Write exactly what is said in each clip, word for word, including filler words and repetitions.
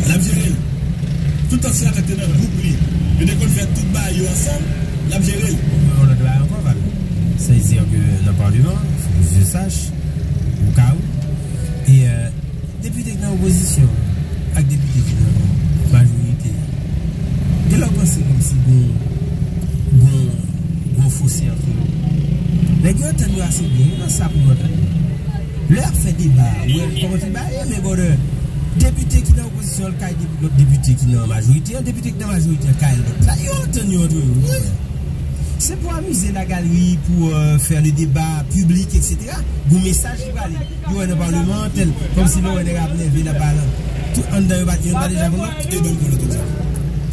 L ap jere l. Tout tan se avèk te nan gwoup li. Yo te konn fè tout bagay yo ansanm, l ap jere l. Yon lòt bagay ankò, Val. Sa vle di ke nan palman, fò ke je sache, o ka ou, e, euh, depite ki nan opozisyon ak depite ki nan majorite, gen lè w panse kòmsi gon, gon, gon fose antre yo. Nèg yo antann yo ase byen, yo nan sa pou yo antann yo. Lè y ap fè deba, ou wè kòman tout bagay ye, men brother, depite ki nan opozisyon al kay depi-, lòt depite ki nan majorite an, depite ki nan majorite an kay lòt la, yo antann yo antre yo. Se pou amize lagalri, pou, euh, fè le deba piblik, et cetera. Gon mesaj ki prale. Yo wè nan palman an, tèl, kòmsi lè w wè nèg ap nève, l ap pale. Tout anndan yo pa, yo pa deja konn lòt. E ban m konnen tout sa.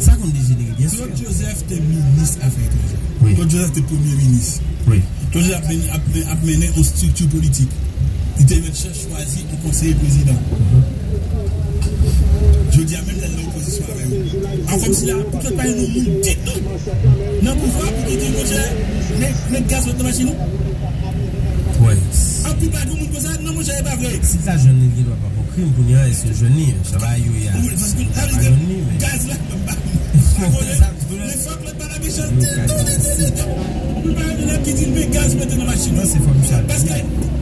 Sa konn dejenere, byen si. Claude Joseph te minis afè etranjè. Wi. Claude Joseph te premye minis. Wi. Claude Joseph ap mennen, ap, ap mennen yon estrikti politik. Li te mèt chwazi yon konseye prezidan. Jodi a, menm lè l nan opozisyon avè yo. A kòmsi la, poutèt pa gen yon moun ditou nan pouvwa pou te di, monchè, met, met gaz nan machin ou. Wè. Anpil pa gen moun konsa, non, monchè, e pa vre. Si l ta jwenn li, li gen dwa pa fè krim kounye a, èske l jwenn li? Sa va yo ye a. Wi, paske, sa vle di, gaz la, m pa konnen. Men fòk lòt pa la mechanste tou lè de leta. Pou pa gen nèg ki di l men gaz mete nan machin. Non, se fòk misye al. Paske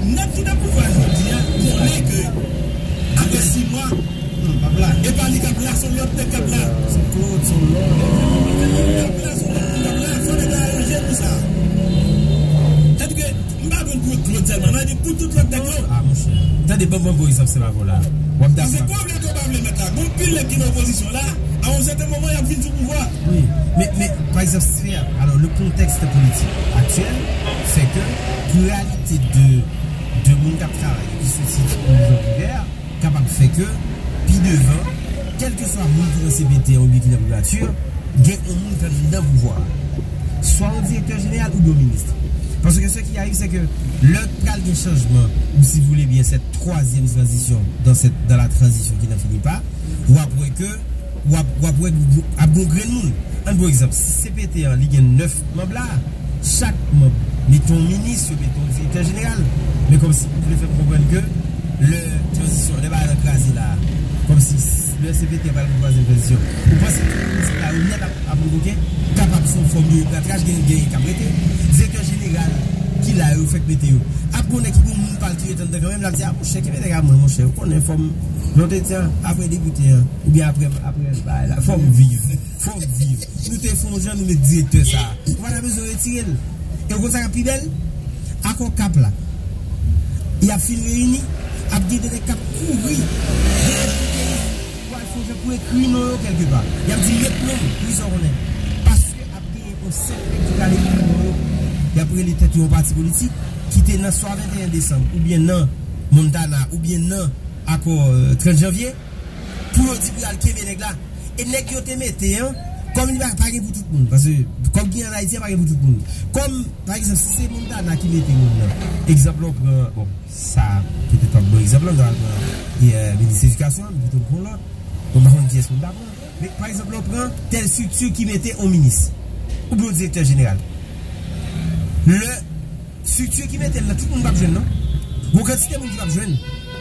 nèg ki nan pouvwa jodi a konnen ke apre sis mwa, e pa li k ap la, se yon lòt nèg k ap la. Se Claude, se yon lòt. K ap la, se yon lòt nèg k ap la. Fò nèg la aranje pou sa. Tandike, m pa konn pou Claude sèlman, nan, pou tout lòt nèg yo. A, monchè. Tande, ban m, ban m pran egzanp, se pa vre la. W ap dakò avè m. Se pwoblèm yo pa vle mèt la. Gon pil nèg ki nan opozisyon la, a yon sèten moman, y ap vin sou pouvwa. Wi, men, men, pa egzanp, se a. Alò, le contexte politique actuel fait que pluralité de, de moun k ap travay, ki soti nan divè, kapab fè ke, pi devan, kèlkeswa moun ki nan C P T oubyen ki nan primati, gen yon moun k anndan pouvwa a. Swa yon direktè jeneral oubyen yon minis. Paske ce qui arrive, c'est que lè pral gen chanjman, ou si vous voulez bien, cette troisième transition, dans cette, dans la transition ki nan fini pa, w ap wè ke, w ap, w ap wè ap gon grenn moun. Ann pran egzanp, si C P T an, li gen nèf manm la, chak manm mete yon minis, yo mete yon direktè jeneral. Men kòmsi ou vle fè m konprann ke lè tranzisyon, lè bagay lan kraze la, kòmsi lè C P T an pral gen twazyèm tranzisyon, ou panse tout moun sa yo nèt ap, ap revoke? Kapab se yon fòm de repatriyaj, gen, gen k ap rete. Direktè jeneral ki la yo fèk mete yo. Ap gon nèg ki gon moun pa l ki ret anndan kanmenm, l ap di, a, monchè, kenbe nèg a mwen, monchè, ou konnen fò m, jan w te di a, apre depite an, oubyen apre, apre bagay la, fò m viv. Fò m viv. Nou te fè yon jan, nou met direktè sa a. Ou pa ta bezwen retire l. E w konn sa k ap pi bèl? Akò Kap la. Y ap fin reyini, ap gen de nèg k ap kouri. Pou al fè yon jan pou ekri non yo kèlkepa. Y ap di met non, wi sa w konnen. Paske ap genyen yon sèl nèg ki pral ekri non yo. Y ap rele tèt yo yon pati politik ki te nan swa venteyen desanm, oubyen nan Montana, oubyen nan akò, euh, trant janvye, pou yo di pou y al kenbe nèg la. E nèg yo te mete an, kòm li pa, pa gen pou tout moun, paske kòb ki an Ayiti a pa gen pou tout moun. Kòm, pa egzanp, si se Montana ki mete moun nan, egzanp la w pran, bon, sa, petèt w ap bon egzanp la, m ta pral pran, e, euh, minis edikasyon an, m kite l pou yon lòt. Bon, m pa konn kiyès pou m ta pran. Men, pa egzanp la, w pran tèl estrikti ki mete yon minis, oubyen yon direktè jeneral. Lè estrikti ki mete l la, tout moun p ap jwenn, non. Gon kantite moun ki p ap jwenn.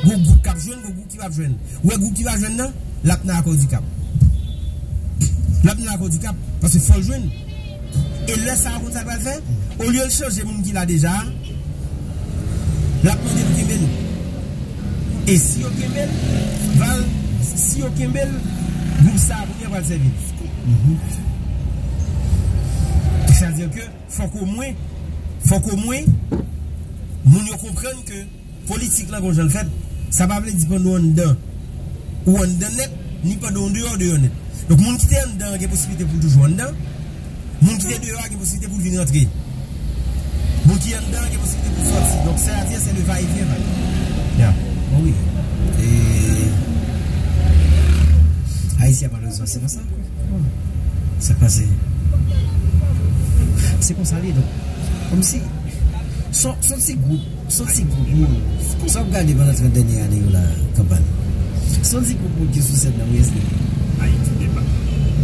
Gon gwoup k ap jwenn, gon gwoup ki p ap jwenn. Ou wè gwoup ki p ap jwenn nan, l ap nan akò di Kap. L ap nan akò di Kap, paske fò l jwenn. E lè sa a, ou konn sa l pral fè? Olye l chanje moun ki la deja a, l ap mande pou kenbe l. E si yo kenbe l, Val, si yo kenbe l, gwoup sa a kounye a pral sèvi l. Mhm. Sètadi ke fòk omwen, fòk omwen, moun yo konprann ke politik lan gon jan l fèt, sa pa vle di pandan w anndan, ou anndan nèt, ni pandan w deyò, deyò nèt. Donk, moun ki te anndan an gen posiblite pou l toujou anndan, moun ki te deyò a gen posiblite pou l vin rantre. Moun ki anndan an gen posiblite pou l sòti. Donk, sètadi, se le va et vient, Val. Ya. Bon, wi. E Ayiti a, malerezman, se konsa. Sa k pase? Se konsa li ye, donk. Kòmsi, se yon, se yon ti gwoup, se yon ti gwoup moun. Sa w ap gade pandan trant dènye ane yo la, kanpay. Se yon ti gwoup moun ki sou sèn nan, wi, èske? Ayiti deba.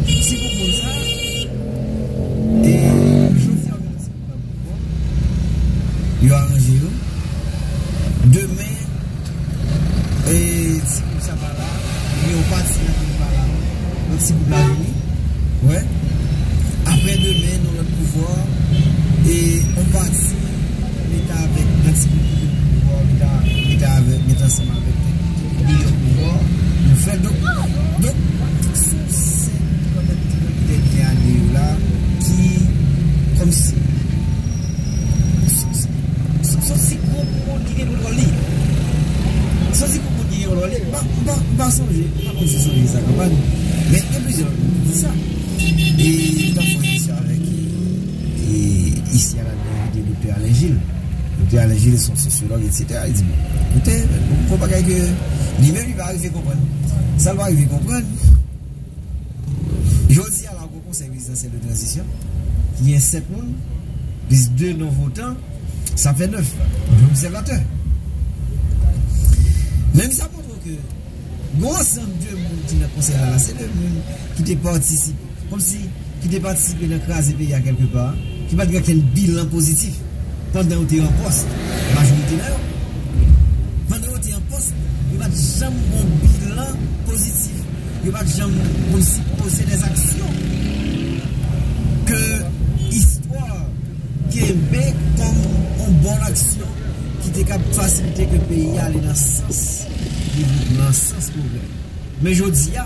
Ti gwoup moun sa, e, jodi a, yo aranje yo. Demen, e, ti gwoup sa pa la, gen yon pati nan gwoup pa la. Ti gwoup la vini. Wè. Apre demen, nan lòt pouvwa, e yon pati mete avèk nan ti gwoup ki gen pouvwa, mete, mete avèk, mete ansanm avèk ki gen pouvwa, nou fè. Donk, donk, se yon sèk pandan tout dènye ane yo la, ki, kòmsi, se, se, se, se yon ti gwoup moun ki gen kontwòl li. Se yon ti gwoup moun ki gen kontwòl li. M pa, m pa, m pa sonje, m pa konn si sonje sa kanpay. Men gen plizyè lòt moun ki di sa. E m t ap fè yon emisyon avèk, e, isi a la, de Doktè Alain Gilles. Doktè Alain Gilles se yon sosyològ, etsetera. Li di, bon, koute, bon, gon bagay ke li menm li pa rive konprann. Sa l pa rive konprann, jodi a la, gon konsèy prezidansyèl de tranzisyon, ki gen sèt moun, plis de non votan, sa fè nèf obsèvatè. Men sa montre ke gon ansanm de moun ki nan konsèy la, se de moun ki te patisipe, kòmsi ki te patisipe nan kraze peyi a kèlkepa, ki pa t gen okenn bilan pozitif pandan yo te an pòs, majorite nan yo. Pandan yo te an pòs, yo pa t janm gon bilan pozitif. Yo pa t janm kòmsi poze dèzaksyon ke istwa kenbe kòm yon bòn aksyon ki te kab fasilite ke peyi a ale nan sans devlopman, sans pwogrè. Men jodi a,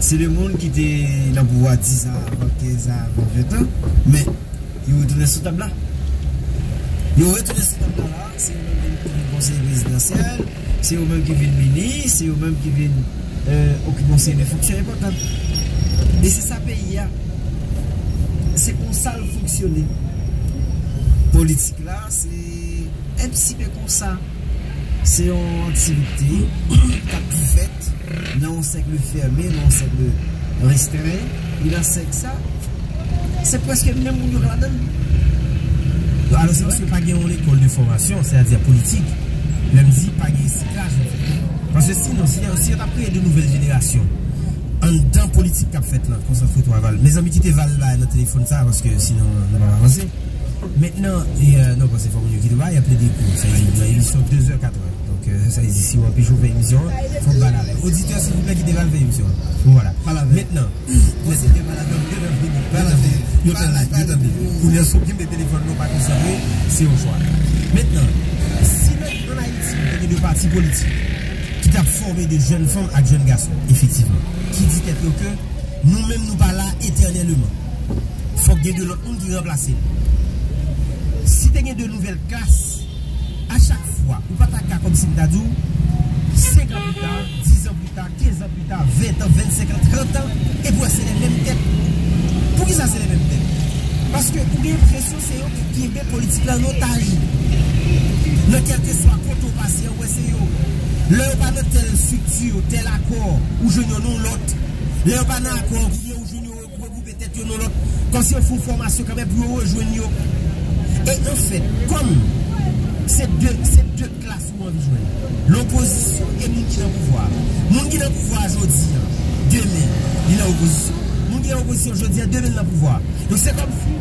se de moun ki te nan pouvwa diz an avan, kenz an avan, ven an, men yo retounen sou tab la. Yo retounen sou tab la, la, se yo menm ki vin konseye prezidansyèl, se yo menm ki vin minis, se yo menm ki vin, euh, okipe yon seri de fonksyon enpòtan. E se sa peyi a. Se konsa l fonksyone. Politik la, se enptipe konsa. Se yon aktivite k ap fèt nan yon sèk fèmen, nan yon sèk restren. E nan sèk sa, se prèske menm moun yo k ladan l. Alò, se paske pa gen yon lekòl de fòmasyon, sètadi politik. Lè m di pa gen resikaj, an fèt. Paske sinon, si, si yo t ap kreye de nouvèl jenerasyon anndan politik k ap fèt lan, konsantre twa Val. Mezanmi, kite Val la nan telefòn sa, paske sinon, nou p ap avanse. Mentnan, e, euh, non, paske fò moun yo kite w la, y ap plede kou. Sa vle di, nan emisyon de zè, kat è. Donk, euh, sa vle di, si w anpeche w fè emisyon an, fò w pale avè l. Oditè, silvouplè, kite Val fè emisyon an. Bon, vwala. Mentnan, mentnan, yo tande, yo tande. Kounye a, si w kenbe telefòn nan, w pa konsantre, se yon chwa. Mentnan, si nan, ann Ayiti, te gen de pati politik ki t ap fòme de jèn fanm ak jèn gason, efektivman, ki di tèt yo ke nou menm, nou pa la etènèleman. Fòk gen de lòt moun ki ranplase l. Si te gen de nouvèl klas, a chak fwa, ou pa ta ka, kòmsi m ta di w, senk an pita, diz an pita, kenz an pita, ven an, vennsenk an, trant an, epi w wè se lè menm tèt. Poukisa se lè menm tèt? Paske ou gen enpresyon se yo ki kenbe politik la an otaj. Nan kèlkeswa kote w pase, ou wè se yo. Lè yo pa nan tèl estrikti, tèl akò, ou jwenn yo nan yon lòt. Lè yo pa nan akò, ou jwenn yo regwoupe tèt yo nan lòt, kòmsi yo fè yon fòmasyon kanmenm pou yo rejwenn yo. E anfèt, kòm se de, se de klas ou anvi jwenn, lopozisyon e moun ki nan pouvwa a. Moun ki nan pouvwa a jodi a, demen, li nan opozisyon. Moun ki nan opozisyon jodi a, demen, li nan pouvwa a. Donk, se kòmsi,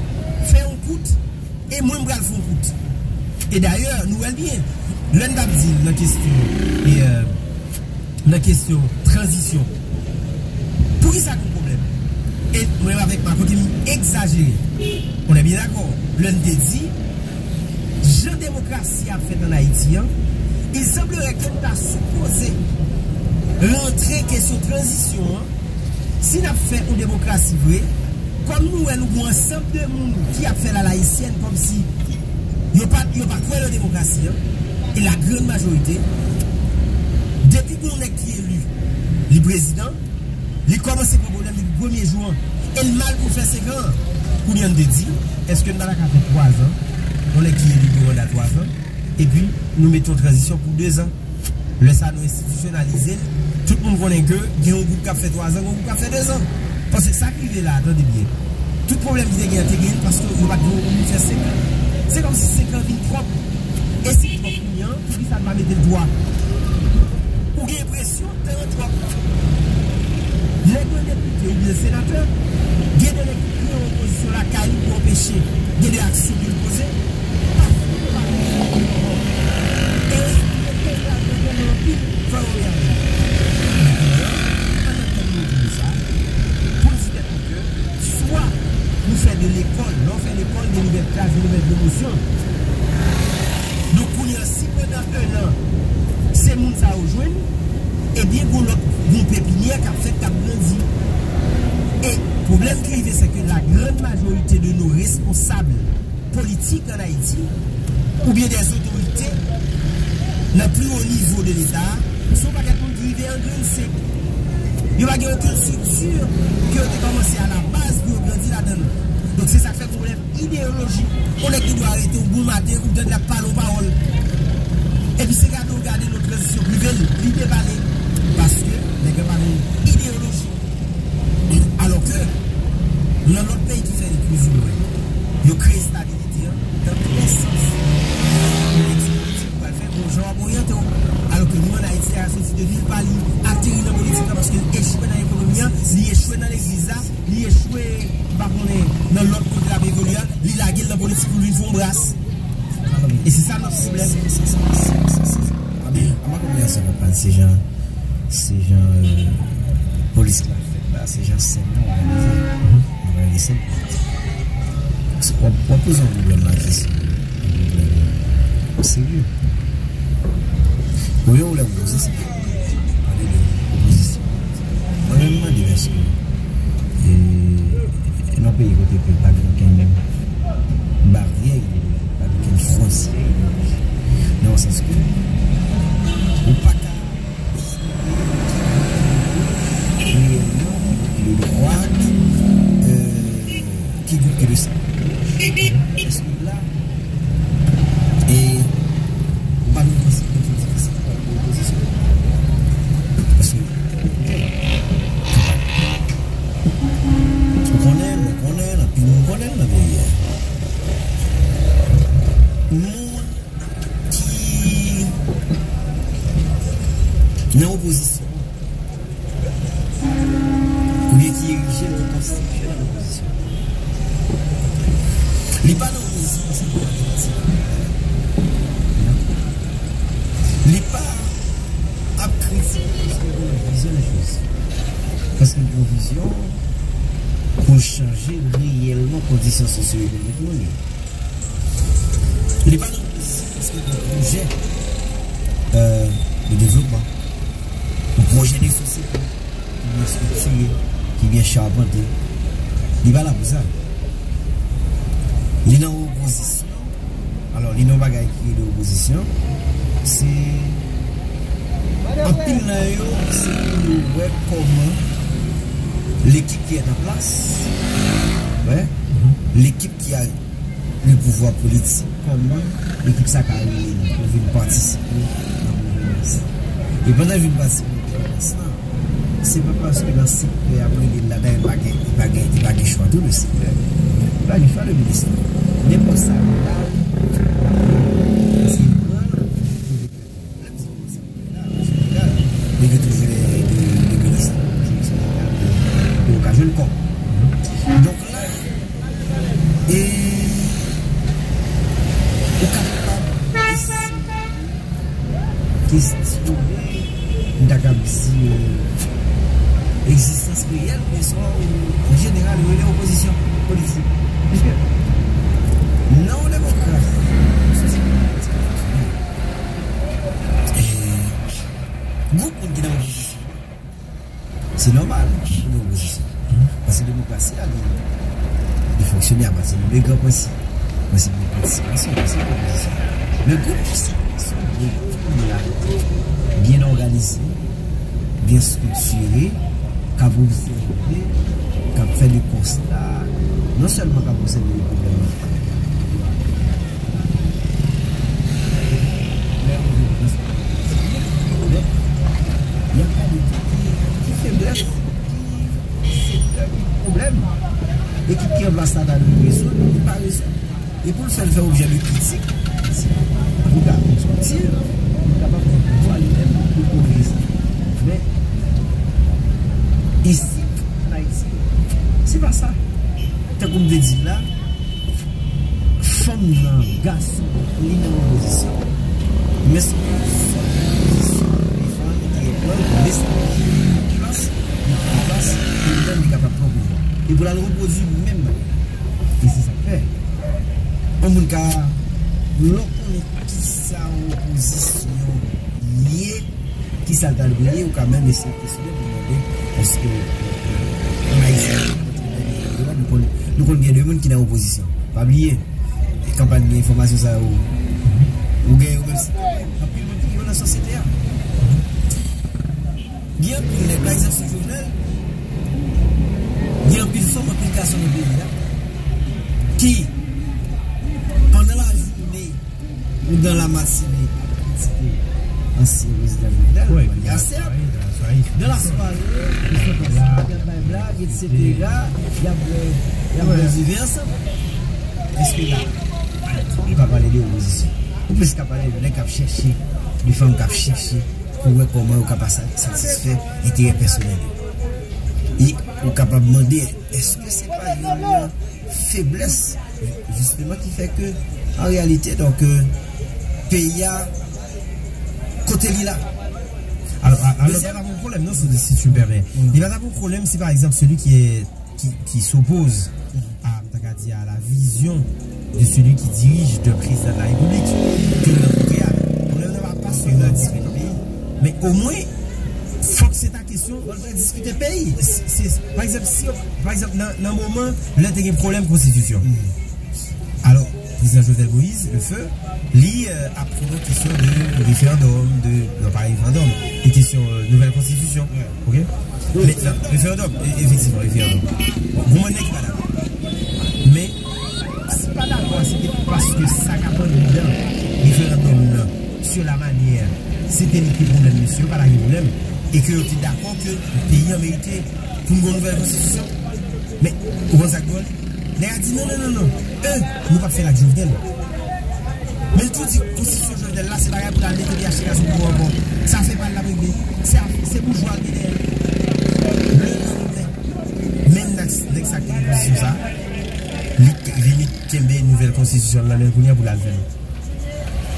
fè yon kout, e mwen, m pral fè yon kout. E dayè, nou wè l byen. Lè n t ap di l nan kesyon, e, euh, nan kesyon tranzisyon. Poukisa gen pwoblèm? E mwen avèk Marco te egzajere. On est bien d'accord. Lè n te di, jan demokrasi a ap fèt ann Ayiti an, il semblerait ke n ta sipoze rantre kesyon tranzisyon an. Si n ap fè yon demokrasi vre, kòm nou wè nou gon ansanm de moun ki ap fè lalayisyèn kòmsi yo pa, yo pa kwè nan demokrasi an, e la grann majorite, depi gon nèg ki eli, li prezidan, li kòmanse pran pwoblèm depi premye jou an. E l mal pou l fè senk an. Kounye a n te di, èske n pa ta ka fè twa zan? Yon nèg ki eli gen manda twa zan, epi nou mete yon tranzisyon pou de zan. Lè sa nou enstitisyonalize l, tout moun konnen ke gen yon gwoup k ap fè twa zan, gen yon gwoup k ap fè de zan. Paske sa k rive la a, tande byen. Tout pwoblèm ki te gen an, te gen l paske yo pa t gen yon moun fè senk an. Se kòmsi senk an vin twòp. E si twòp kounye a, poukisa n pa mete l twa? Ou gen enpresyon tan an twòp. Lè gen depite oubyen senatè, gen de lè ki kreye opozisyon lakay li pou anpeche gen de aksyon pou l poze. Paske yo pa gen anpil pouvwa. E yo esplike peyi a dwe tèlman anpil, fò yo reyaji. Pandan ke nou di sa, Gazo remèt pwomosyon. Donk, kounye a, si pandan en an, se moun sa yo jwenn, ebyen, gon lòt, gon pepinyè k ap fèt, k ap grandi. E pwoblèm ki rive, se ke la grande majorité de nos responsables politiques en Haïti, oubyen des autorités nan pli wo nivo de Leta, se yon pakèt moun ki rive an grenn sek. Yo pa gen okenn estrikti ke yo te kòmanse a la baz pou yo grandi ladan l. Donk, se sa k fè pwoblèm ideyoloji. Yon nèg ki dwe arete w bon maten, ou tande l ap pale yon pawòl. Epi se gade w gade nan tranzisyon prive l, li te pale. Paske nèg la pa gen ideyoloji. Alò ke, nan lòt peyi ki fè l plizoumwen, yo kreye estabilite an, nan tout lè sans. Yo di, politik ou pral fè, bon jan w ap oryante w. Alò ke nou, an Ayiti, a soti de nil pa, li ateri nan politik la, paske l echwe nan ekonomi an, li echwe nan legliz la, li echwe, m pa konnen, nan lòt kote l ap evolye a, li lage l nan politik pou l vin fè yon bras. E se sa nòt pwoblèm. Anben, anba konpreyansyon konprann se jan, se jan, euh, polis la fèt la, se jan sèn nan òganize. Òganize sèn. W ap, w ap poze yon pwoblèm la ki se yon pwoblèm serye. Premye pwoblèm m poze, se ke pale de opozisyon. Mwen menm, m mande m èske, e, nan peyi kote ke pa gen okenn baryè ideyolojik, pa gen okenn fwontyè ideyolojik, nan yon sans ke ou pa ka reyèlman ki de dwat, euh, ki gwoup ki de sa. Èske la, e ou pa vin panse ke se difisil pou opozisyon? Paske, ou konnen, mwen konnen, anpil moun konnen nan peyi a. Moun ki nan opozisyon, oubyen ki erije l, ki konstitye nan opozisyon. Li pa nan opozisyon paske l pa gen vizyon. Li pa ap kritike paske l gen yon vizyon de choz. Paske l gen yon vizyon pou l chanje reyèlman kondisyon sosyo-ekonomik nou ye. Li pa nan opozisyon paske l gen pwojè, euh, de devlopman, yon pwojè de sosyete ki byen estrikire, ki byen chapante. Li pa la pou sa. Li nan opozisyon. Alò, li nan yon bagay ki rele opozisyon. Se anpil nan yo, se pou yo wè kòman lekip ki en plas, wè, lekip ki a le pouvwa politik, kòman ekip sa ka rele nou pou vin patisipe nan gouvènans la. E pandan l vin patisipe nan gouvènans la, se pa paske nan sektè y ap rele l la, dayè, li pa gen, li pa gen, li pa gen chwa tou de sektè. Li pa gen chwa de minis la. Nenpòt sa l la, l ap pran l, paske l pran l pou li pèp. Lè m di nou sa, Li gen toujou de, de, de minis, de minis legal, pou, pou yo ka jwenn kòb. Donk la, e, ou kapab kestiyone, m ta kab di, egzistans reyèl de sa, ou, an jeneral, yo rele opozisyon politik. Piske, nan yon demokrasi, yon sosyete demokratik fonksyone, e, gwoup moun ki nan opozisyon an, se nòmal pou gen opozisyon. Paske demokrasi a, li, li fonksyone apati de de gran prensip. Prensip de patisipasyon, prensip de opozisyon. Men gwoup sa, se yon gwoup ki la, byen òganize, byen estriktire, k ap obsève, k ap fè de konsta, non sèlman k ap obsève de pwoblèm, men y ap gade tou ki, ki feblès, ki sektè ki gen pwoblèm. Ekip ki an plas la ta dwe rezoud, li pa rezoud. E pou l fè l fè objè de kritik, se pou ta konstriktif, pou l kapab gen pouvwa li menm pou korije sa. Men, isit, an Ayiti, se pa sa. Tankou m te di l la, fanm nan, gason, li nan opozisyon. Men se yon fòs opozisyon, li fè antre pran, destabilize plas, li pran plas, pou li menm li kapab pran pouvwa. E pou l al repwodui menm bagay la. E se sa k fè, Yon moun ka, lè w konnen kisa yon opozisyon ye, kisa l ta dwe ye, ou ka menm eseye kesyone pou mande, èske yon Ayisyen antre nan dènye yo la, nou konn, nou konn gen de moun ki nan opozisyon. Pa bliye, e kanpay de enfòmasyon sa yo, ou gen yo menm si anpil moun ki gen yo nan sosyete a. Gen anpil nèg, pa egzanp, sou Jovenel, gen anpil fanm, anpil gason nan peyi a ki, pandan lajounen, ou dans la matinée, ap kritike ansyen prezidan Jovenel, de manière acerbe. Dans la soirée, ils sont ensemble, ils bay blagues, et cetera. Y ap bwè, y ap bwè diven ansanm. Èske la, ou ka pale de opozisyon? Ou plis ka pale de nèg k ap chèche, de fanm k ap chèche pou wè kòman yo ka pa sa-, satisfè enterè pèsonèl yo. E ou kapab mande, èske se pa yon feblès, jisteman, ki fè ke, an reyalite, donk, euh, peyi a, kote li la? Alors, a- alors, il n'y a pas de problème, non, si, si tu me permets. Il n'y a pas de problème si, par exemple, celui qui est, qui, qui s'oppose à, m ta ka di, à la vision de celui qui dirige, de président de la République, ke l rankontre a. Pwoblèm nan pa, pa sèlman diskite peyi, men omwen, fòk se ta kesyon. Fòk se diskite peyi. Se, se, pa egzanp, si, pa egzanp, nan, nan moman, lè te gen pwoblèm konstitisyon. Alò, prezidan Jovenel Moïse, le feu, li, euh, ap pran kesyon de referandòm, de, non, pa referandòm, de kesyon, euh, nouvèl konstitisyon. Ok? Men, non, referandòm, e- efektivman, referandòm. Bon, gon mwen nèg ki pa dakò. Men, si pa dakò, se te paske sa k ap anndan referandòm nan, sur la manière, se te li ki te pwoblèm, mesye, pa ta gen pwoblèm, e ke yo te dakò ke peyi an merite pou n gon nouvèl konstitisyon. Men, ou konn sa k dwòl? Nèg la di, "Non, non, non, non. E, nou p ap fè l ak Jovenel." Men l tou di, konstitisyon Jovenel la, se bagay pou l al mete P H T K sou pouvwa ankò. Se afè pa l l ap regle. Se af-, se boujwa l gen dèyè l. Le lannmen, menm nèg, nèg sa ki gen pozisyon sa, li k-, vini kenbe nouvèl konstitisyon l nan men l kounye a pou l al fè l.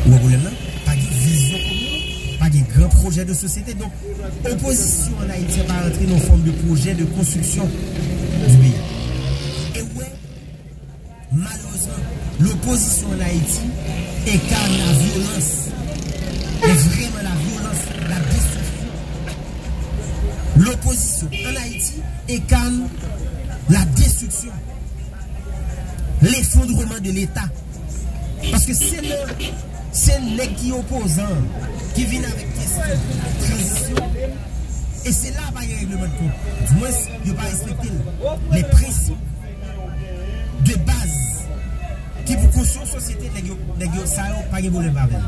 Ou wè pwoblèm nan? Pa gen vizyon kominote, pa gen gran pwojè de sosyete. Donk, opozisyon an Ayiti an pa rantre nan yon fòm de pwojè de konstriksyon di peyi. E ou wè, malerezman, lopozisyon an Ayiti enkarn la vyolans. E vrèman la vyolans, la destriksyon. Lopozisyon an Ayiti enkarn la destriksyon, lefondreman de Leta. Paske se nan, se nèg ki opozan an ki vin avèk kesyon tranzisyon, e se la pa gen règleman de kont. Dimwens, yo pa respekte l. Les principes de base ki pou konstwi yon sosyete, nèg yo, nèg yo, sa yo pa gen pwoblèm avè l.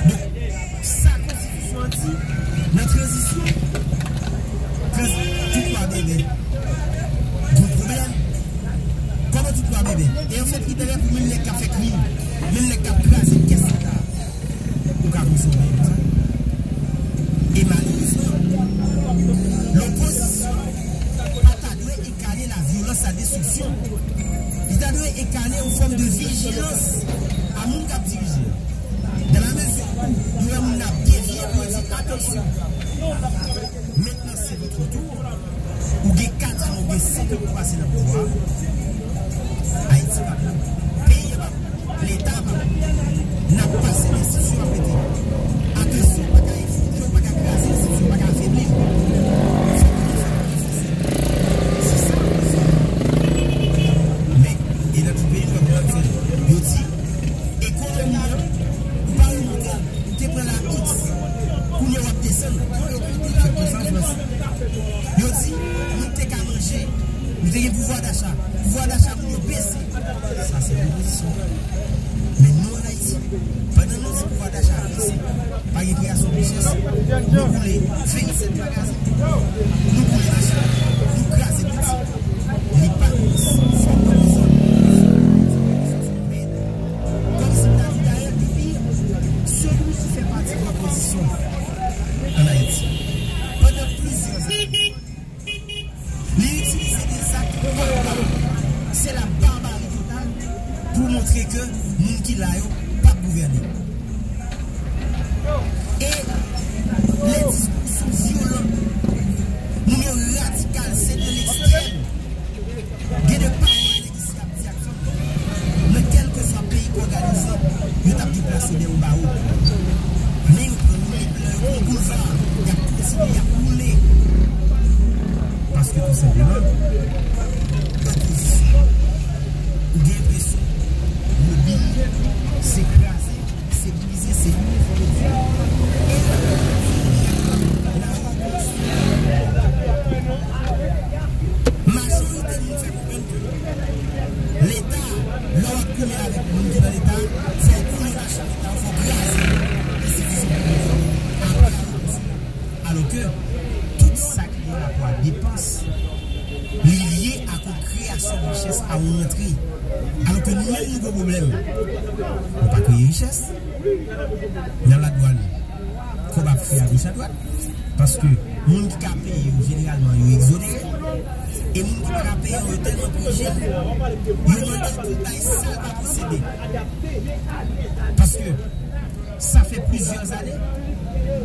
Donk, sa konstitisyon an di, nan tranzisyon, tranz-, tout lwa bebe. Gon pwoblèm. Kòman tout lwa bebe? E yo fè kritè pou menm nèg k ap fè krim, menm nèg k ap kraze kès Leta. Ou ka konsome konsa. E malerezman, lopozisyon pa ta dwe enkane la vyolans, la destriksyon. Li ta dwe enkane yon fòm de vijilans a moun k ap dirije an. Dans la mesure où yo wè moun nan ap devye, pou yo di, "Atansyon, mentnan se votre tour." Ou gen kat an, ou gen senk an pou pase nan pouvwa a. Ayiti pa pou ou. Peyi a pa pou ou. Leta a pa pou ou. N ap pase, men enstitisyon ap rete. Atansyon, pa ka efondre, pa ka kraze enstitisyon, pa ka afebli l. Fòk nou fè l ranfòse. Se sa, men, e nan tout peyi, nou wè kòman yo fè l. Yo di, ekonomi an, ou pa remonte l. Ou te pran la X, kounye a w ap desann. Fè konsa Frans. Yo di, moun te ka manje, nou te gen pouvwa dacha. Pouvwa dacha moun yo bese. Sa se lopozisyon. Men nou an Ayiti, pandan nou di pouvwa dacha a bese, pa gen kreyasyon de richès, nou boule vennsèt magazen, nou boule machin, nou kraze boutik. Li pa fòk nou bezwen. Men, kòmsi m ta di dayè, pi, selwi ki fè pati de lopozisyon an Ayiti, pandan plizyè ane, li itilize de zak barbari, se la barbari total, pou montre ke moun ki la yo p ap gouvène. E lè diskou sou vyolan, moun yo radikal, se de lekstrèm. Gen de pawòl nèg isi ap di ak fanm nan, nan kèlke Tou senpleman, opozisyon. Ou gen enpresyon mobil se kraze, se brize, se limen, fò yo di. Majorite moun fè konprann ke Leta, lè w ap goumen avèk moun ki nan Leta, fò w boule machin Leta, fò w kraze enstitisyon piblik yo, apre w ap konstwi. Alòske tout sa ki gen rapò a depans, li lye ak yon kreyasyon richès a yon rantre. Alòske nou menm, nou gen pwoblèm. Nou pa kreye richès. Nan ladwàn, kòb ap fè a goch a dwat. Paske moun ki ka peye yo, jeneralman, yo egzonere. E moun ki pa ka peye yo, yo tèlman plijye, yo mande pou l bay sa l pa posede. Paske sa fè plizyè ane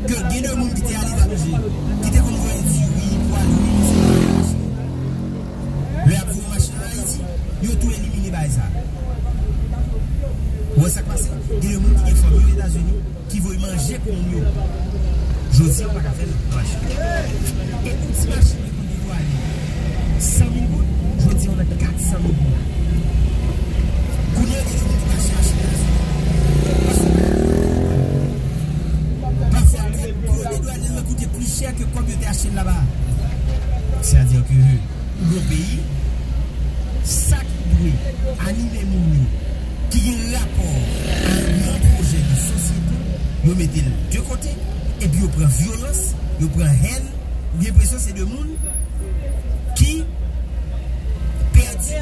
ke gen de moun ki te aletranje, ki te konn voye diri, pwa lwil, lè y ap voye machin an Ayiti, yo tou elimine bagay sa. Ou wè sa k pase? Gen de moun ki gen fanmi yo Etazini, ki voye manje pou moun yo. Jodi a, ou pa ka fè l mache. E yon ti machin ki konn devwale san mil goud, jodi a, w nan kat san mil goud. Kounye a, gen de moun ki pa chè achte gazo. Paske pafwa, kòb pou yo devwale l nan koute pli chè ke kòb yo te achte l laba. Sètadi ke yon peyi, sa ki dwe anime moun yo, ki gen rapò a yon pwojè de sosyete, yo mete l de kote, epi yo pran vyolans, yo pran hèn, ou gen enpresyon se de moun ki pèdi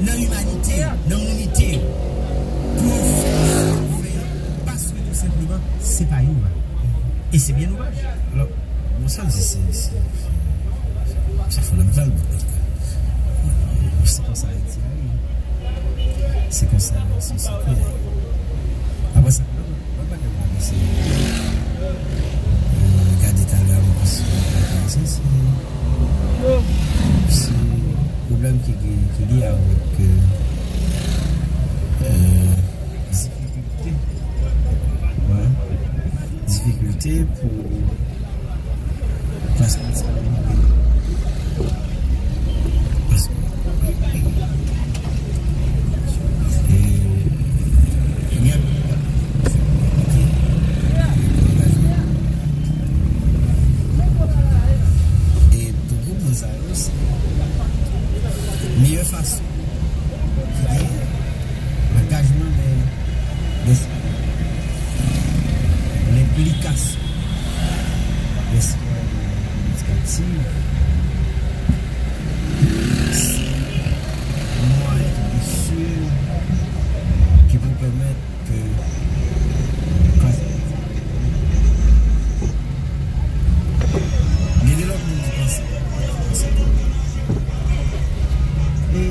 nan imanite, nan mounite, pou yo fè sa yo fè, paske tou senpleman, se pa yo, e se byen domaj. Alò, bon, sa di se, se, se fondamental, men, se konsa Ayiti a ye. Se konsa sosyete a ye. Apre sa, lòt, lòt bagay m ap eseye, euh, gade talè a, mwen panse, se, se, se pwoblèm ki, ki, ki lye avèk, euh, euh, difikilte. Wè. Difikilte pou klas politik la monte. Paske, e, gen e pou gwoup moun sa yo, se meyè fason ki gen angajman, men, men, lenplikasyon de sitwayen edikatif, se mwayen ki byen si ki pou pèmèt ke klas politik gen de lòt moun ki panse, ki panse tou. E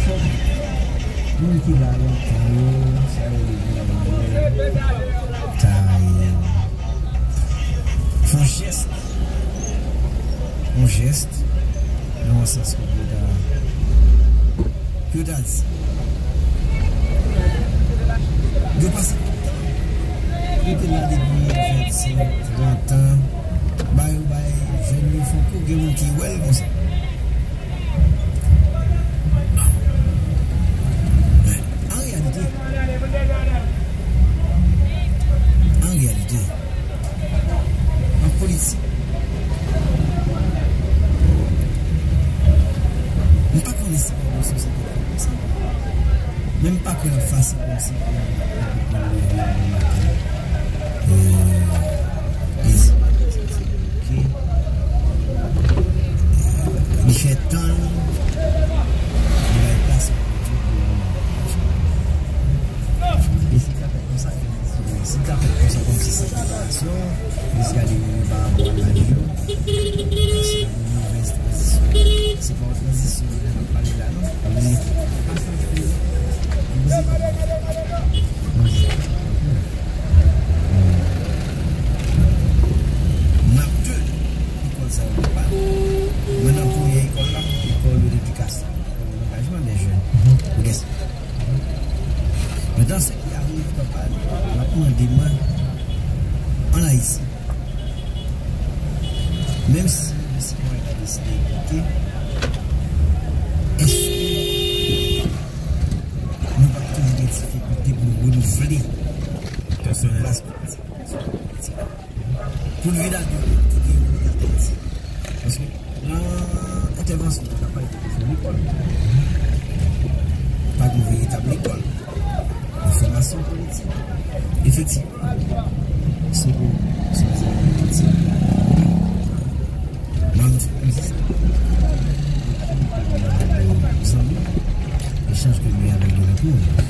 fòk moun ki la lontan yo, sa yo rele vin ann ta fè yon jès, yon jès, nan yon sans ke pou yo ta, pou yo ta di. Yo pase tout tan. Yo te la depi vennsenk, trant an. Ba yo bay jèn yo fon kou, gen moun ki wè l konsa. Men, an reyalite, an reyalite, an politik, m pa konnen si pwomosyon se te fè konsa. Men m pa kwè l ap fasil kòmsi pou yon moun leve yon bon maten, e, e, ok. Li fè tan l, li bay plas pou yon moun. E si sa fèt konsa, si sa fèt konsa kòmsi se preparasyon, jis gade yo pa rapò a laj yo. Se yon movèz tranzisyon. Se pa yon tranzisyon lè n ap pale la, non. Li, n ap de lekòl sa yo, nou pa. Mwen nan premye lekòl la, lekòl de ledikasyon, lekòl de langajman dè jèn. Ou gen sa. Mentnan, sa ki arive, papa, l ap mande mwen, ann Ayiti, Si, si mwen ka deside, ok. Èske nou p ap toujou gen difikilte pou nou renouvle plas politik? Pou n vin al gen yon politik, yon politik. Paske nan entèvansyon, nou ta pale de kesyon lekòl. Pa gen veritab lekòl de fòmasyon politik. Efektivman, se pou, se pou, se pou, nan yon fòm se sa. Zanmi, echanj ke nou gen avèk Donato,